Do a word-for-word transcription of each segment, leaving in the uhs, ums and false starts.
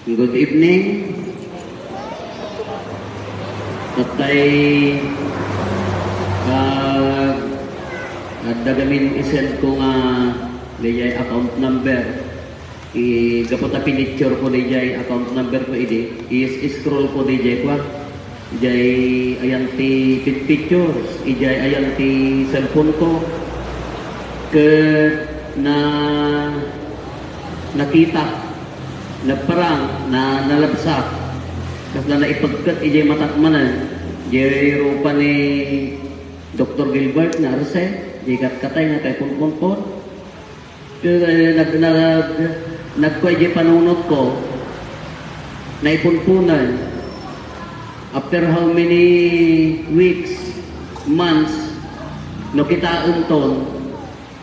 Good evening. Tattay, ah, adda gamin isend ko nga dijay account number. I, gapu ta pinicture ko dijay account number ko idi, i-scroll ko dijay kwa. Ijay ayan ti pictures, ijay ayan ti cellphone ko. Ket na, nakita, nagparang, na, nalabsak. Kasla naipegket ijay matak manen. Ijay rupa ni Doktor Gilbert nga Arce, ijay katkatay nga kaipunpunpon. Ket, eh, nag-, nag-, nagkua ijay panunot ko, naipunponen. After how many weeks, months, no kitaenton,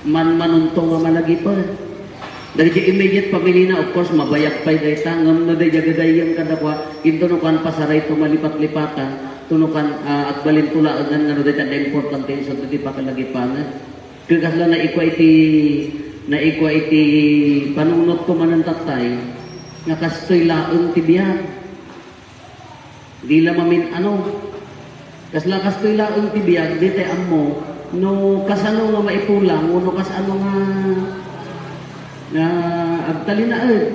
manmanonto nga malagipen. Dagiti immediate family na, of course, mabayag pay dayta. Ngem no daydiay gagayyem kadakuada, intono kuan, pasarayto malipat-lipatan, tono kuan, ah, agbalinto laengen nga no dayta adda importante isu ti pakalagipanen. Ket kasla naikua iti, naikua iti panunot ko manen tattay, nga kastoy laeng ti biag. Di la mamin-ano. Kasla kastoy laeng ti biag, ditay ammo no kasano nga maipulang, wenno kasano nga, nga agtalinaed.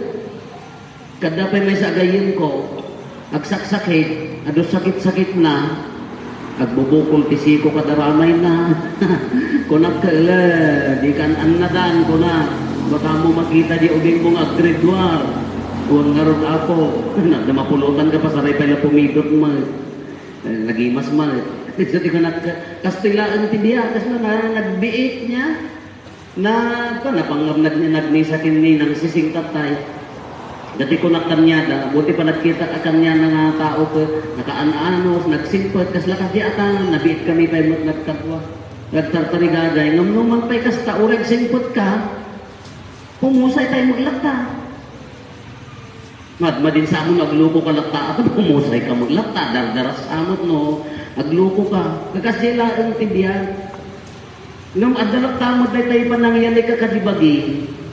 Kadda pay maysa a gayyemko, agsaksakit, adu sakit-sakitna, agbubukol ti siko kada ramayna. Kunak, "Ala, dikan annadan," kunak. "Bakamo makita di ubingmo nga aggraduar." Wen ngarud, Apo, na, na mapulotan ka, pasaray pay la pumidot met. Eh, nagimas met. So, ti kunak, kastoy laeng ti biag, kasla nga nagbiit niya. Na, kuan, napangngam nag-, nagmisa ken ni Nang Sising tattay. Dati kunak kaniada, buti pa nagkita a kaniana nga tao ket nakaan-anos, nagsingpet, kasla kadi ata, nabiit kami pay met nagkadua. Nagtartarigagay, ngem no man pay kasta, uray agsingpet ka, pumusay tayo met latta. Madmadin sa amon no agluko ka latta, apo, pumusay ka met latta, dardaras sa amon no agluko ka. Kakasdi laeng ti biag. Ngem adda latta met daytay panangyalik a kadi bagi,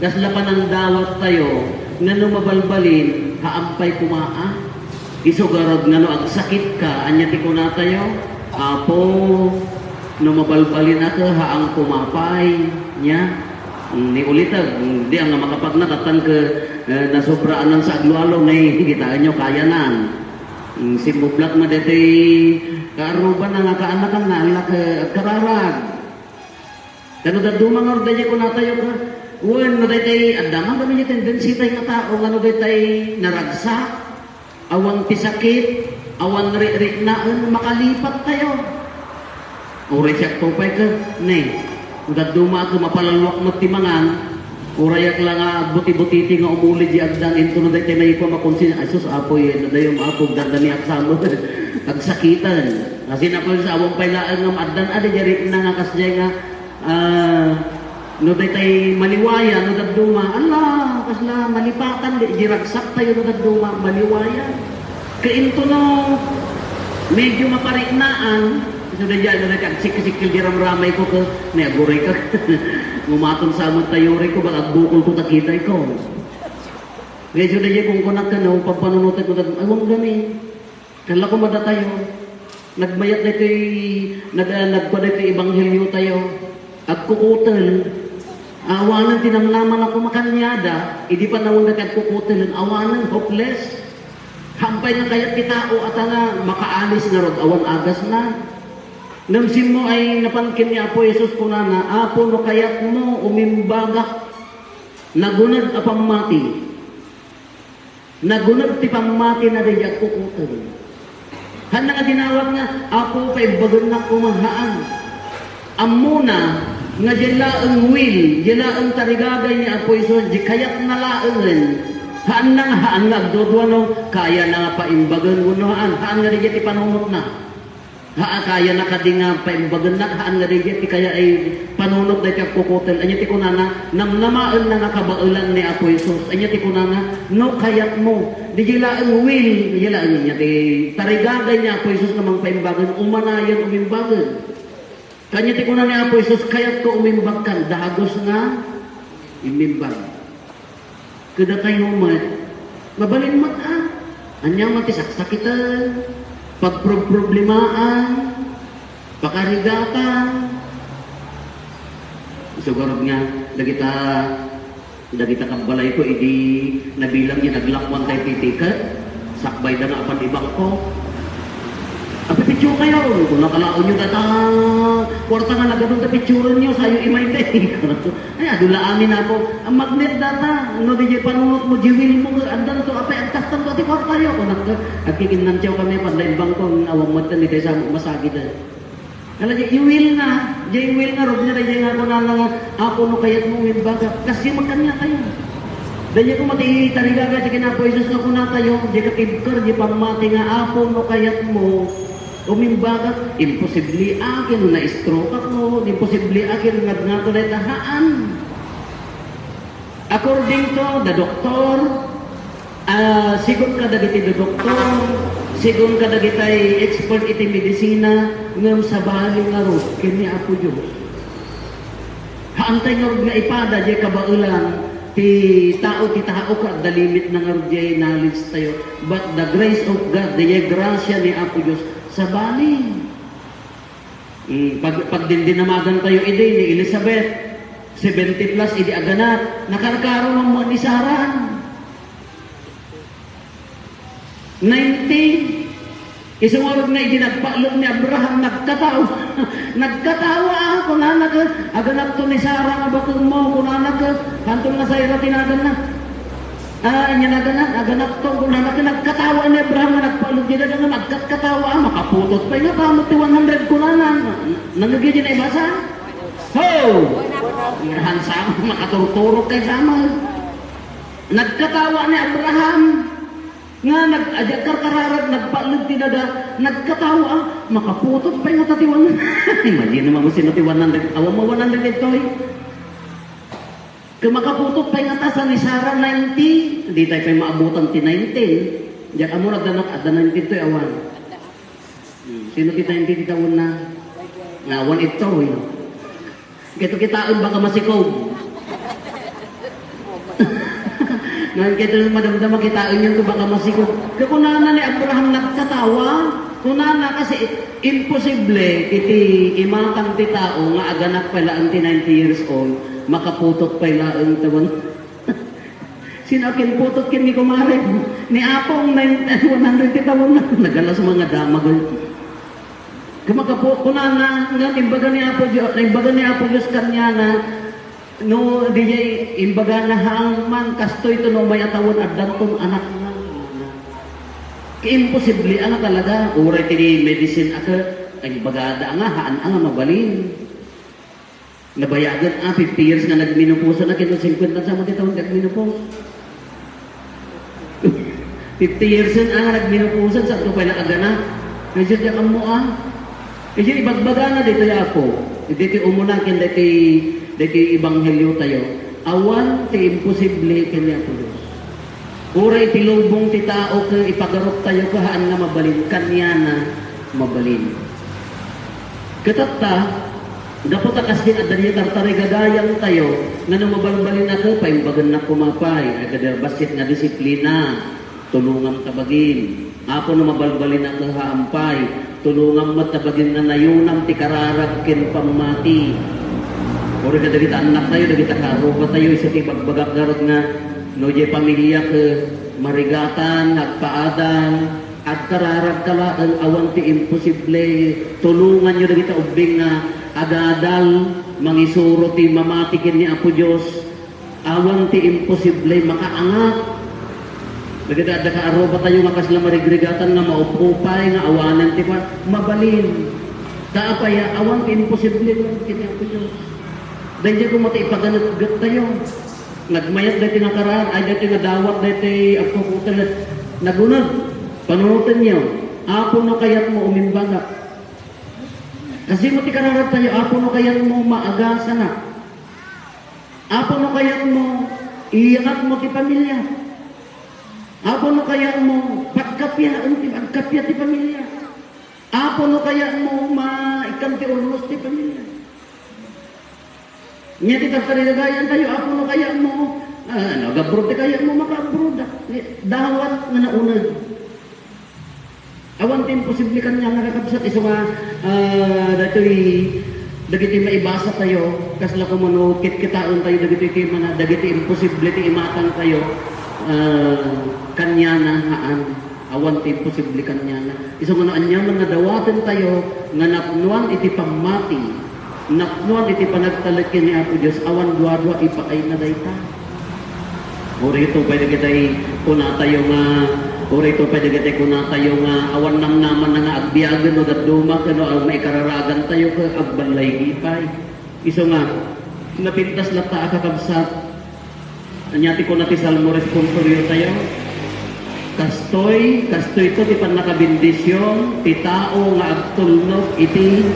kasla panangdawat tayo, nga no mabalbalin, haan pay koma a. Isu garud nga no agsakit ka, ania ti kuna tayo? Apo, no mabalbalin a, haan koma pay, nia? Mm, ni ulitek, mm, di nga makapagna, katan ket, eh, nasobraanan sa aglualo, nay, kitaenyo, kayanan. Mm, simmublak na deti, kaaruban na nga kaanakan na, ala ket agkararag. Kano dadduma nga orda diay kunatayo ka? Wen, no daytay, adda man kami diay tendency tay nga tao, nga no daytay naragsak, awan ti sakit, awan riknaan, makalipat tayo. Uray siak to pay ka, ne. No dadduma a mapalalluak met ti mangan, urayak la nga agbuti-butiti nga umuli di agdan, into no daytay maikua makonsin, "Ay sus, Apo, eh, nadayom, Apo, dandani aksamot." Agsakitan. Kasi na pay sa awan pay laeng nga maaddan, adi, di rikna nga kasdiay nga Ah, no daytay maliwayan, no dadduma, ala, kasla malipatan, di, di ragsak tayo no dadduma, maliwayan. Kainto no, medyo mapariknaan, so daydiay, no daydiay, agsiksikil di ramramay ko, ko, ni aguray ka. Ngumaton sa amat tayo, rin ko, baka agbukol ko, takitay ko. Medyo daydiay, kung kunak ka, no, pagpanunutan ko, ay, wang gani. Kala ko madatayo, nagmayat daytoy, nag-, ah, nagkua daytoy ebanghelio tayo. Agkukutel. Awanen ti namnama na kumakaniada, idi panawen daytoy agkukutelen, awanen, hopeless. Hampay nga kayat ti tao, ata nga makaalis ngarud, awan agasna. Ngem simmo ay napan ken ni Apo Jesus, kunana, "Apo, no kayatmo, umimbagak." Nagunag a pammati. Nagunag ti pammatina daydi agkukutel. Haanna nga dinawat nga, "Apo, paimbagennak koma," haan. Ammona nga diay laeng will, diay laeng tarigagay ni Apo Jesus, di kayatna laengen. Haanna nga, haan nga agdudua no kayana nga paimbagen wenno haan. Haan nga daydi ti panunotna. Haa, kayana kadi nga paimbagennak, haan nga daydi ti kaya ay panunot daytoy agkukutel. Ania ti kunana? Namnamaenna nga kabaelan ni Apo Jesus. Ania ti kunana? No kayatmo. Diay laeng will, diay laeng ania ti tarigagay ni Apo Jesus nga mangpaimbagen, umanayen umimbagen. Kania ti kuna ni Apo Jesus, "Kayatko umimbagkan," dagus nga immimbag. Kadatayo met, Mabalin met a. Ania man ti saksakiten, pagprob-, problemaan, pakarigatan. Isu ngarud nga, dagita, dagita kabbalayko, idi nabilang nga naglakwan tayo ti ticket, sakbayda nga apan ibangko. Apipicture kayo, kung nakalaon nyo data, kwarta nga nagadun ta picturen nyo, sayo imay tayo. Ay, adu la amin, Apo. Ang magnet data, no, di jay panunot mo, jiwil mo, addan to, apay, agtastan to, ati kwarta yo. Kunak, agkikinnantiaw kami, pandain bangko, ang awang mo, ni tayo sa masagid, eh. Ala, di, jiwil na, jiwil na, rod na, di jay nga, kunana nga, Apo, no kayat mo, imbaga, kasi magkanya tayo. Di jay ko mati, tarigaga, di kinapo, Jesus, nga kuna tayo, di katibkar, di pamati nga, Apo, no kayat mo, umimbagak, imposible akin, na-stroke ako, imposible akin, nga, nga, tulay tahaan. According to the doctor, ah, sigun kadagiti doktor, sigun kadagitay expert iti medisina, ngem sabali ngarud ken ni Apo Dios. Haantay ngarud nga ipada jay kabaelan ti tao, ti tao ket adda limit na ngarud jay knowledge tayo. But the grace of God, jay gracia ni Apo Dios, sabali. Mm, pag, pagdindinamagan tayo idi ni Elizabeth, seventy plus idi aganak, nakarkaro man mo ni Sara. Ninety, isu ngarud nga idi nagpaulog ni Abraham, nagkatawa. Nagkatawa, ah, kunana ka, aganakto ni Sara nga baken mo, kunana ka, kanto nga Sarah ti naganna. Ah, anya nagana, aganakto, kunana ka, nagkatawa ni Abraham nga nagpaulog dida nga nagkatkatawa, ah, makaputot pay nga pamot ti one hundred kunana. Nangigi di naibasa? Ho! Irahan sama, makaturturok kay sama. Nagkatawa ni Abraham nga nag-, adi agkarkararag, nagpaulog ti dada, nagkatawa, ah, makaputot pay nga ta ti one hundred. Imagine mo, sino ti one hundred? Awan mo one hundred ditoy. Ket makaputot pay nga ta sa ni Sarah, ninety, di tayo pay maabutan ti nineteen. Diak ammo, adda na, adda nineteen toy awan. Hmm, sino ti nineteen ti taon na? Nga awan itoy. Kito kitaen baka masikog. Ngan kito madamdama kitaen yun to baka masikog. Kakunana ni Abraham nagkatawa. Kunana kasi imposible iti imatang ti tao nga aganak pay laeng ti ninety years old, makaputot pay laeng tawen. Sino a kinputot ken ni kumare? Ni Apo, nine, one hundred ti tawen na. Nagalas mga damag. Kumakapo, kunana, nga imbaga ni Apo Dios, imbaga ni Apo Dios kaniana, no, di jay, imbaga na haan man, kastoy to no, may atawen, addanton anak na. Imposible, ano talaga, uray ti medicine, aka, imbaga da nga, haan nga mabalin. Nabayagen a, fifty years nga nagmenopause na, kino cincuenta sa mo ti taon nagmenopause. Fifty years nga nagmenopause, sa to pala agana. Medyo di ammo, ah. Medyo ibagbaga na dito, ya, Apo. Dito umuna, ken dito, dito ebanghelyo tayo. Awan ti imposible ken ni Apo Dios. Uray ti lubong ti tao ket ipagarup tayo ket haan nga mabalin, kaniana mabalin. Ket tatta, gapu ta kasdi adda diay tartarigagayan tayo, nga no mabalbalin a ket paimbagennak koma pay, agder bassit nga disiplina, tulongam ta bagim. Apo, no mabalbalin a ket haan pay, tulongam met ta bagim nga nayonam ti kararag ken pammati. Uray kadagiti annak tayo, dagiti kaarruba tayo, isu ti ibagbagak ngarud nga, no, diay pamiliak, eh, marigatan, agpaadal, agkararag ka laeng, awan ti imposible. Tulonganyo dagiti ubbing nga agadal, mangisuro ti mamati ken ni Apo Dios. Awan ti imposible, makaangat. Dagiti adda kaarruba tayo nga kasla marigrigatan nga maupupay, nga awanen ti pa-, mabalin. Ta apay, awan ti imposible ken ni Apo Dios. Daydiay koma ti ipaganetget tayo. Nagmayat daytoy nga karar-, ay, daytoy nga dawat, daytoy agpuputol. Naguneg, panunotenyo, Apo, no kayatmo, umimbagak. Kasdi met ti kararag tayo, Apo, no kayatmo, maagasanak. Apo, no kayatmo, iyangatmo ti pamilya. Apo, no kayatmo, pagkapiaen ti, agkapia ti pamilya. Apo, no kayatmo, ma-, ikkan ti urnos ti pamilya. Nia ti tartarigagayan tayo, Apo, no kayatmo, Ah, no, agabroad ti kayatmo, makaabroad. Dawat nga nauneg. Awan ti imposible kaniana, kakabsat, isu nga, ah, daytoy, dagiti maibasa tayo, kasla koma no kitkitaen tayo dagitoy ti mana, dagiti imposible ti imatang tayo, ah, kaniana, haan. Awan ti imposible kaniana. Isu nga no aniaman nga dawaten tayo nga napnoan iti pammati, napnoan iti panagtalek ken ni Apo Dios, awan duadua, ipaayna dayta. Uray ito pay dagiti kunatayo nga, uray ito pay dagiti kunatayo nga awan namnamana nga agbiagen no dadduma ken no maikararagan tayo ket agballaygi pay. Isu nga, napintas latta a kakabsat, ania ti kuna ti Salmo responsorio tayo? Kastoy, kastoy to ti pannakabendision ti tao nga agtulnog iti,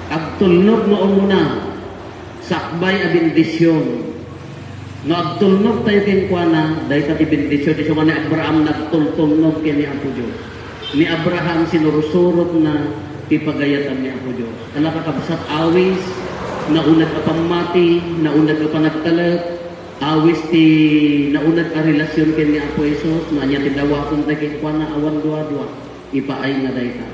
agtulnog no umuna, sakbay a bendision. No agtulnog tayo kenkuana, dayta ti bendision. Isu nga ni Abraham nagtultulnog ken ni Apo Dios. Ni Abraham, sinursurotna ti pagayatan ni Apo Dios. Ala, kakabsat, awis, nauneg a pammati, nauneg a panagtalek, awis ti nauneg a relasion ken ni Apo Jesus, no ania ti dawaten tayo kenkuana, awan duadua, ipaayna dayta.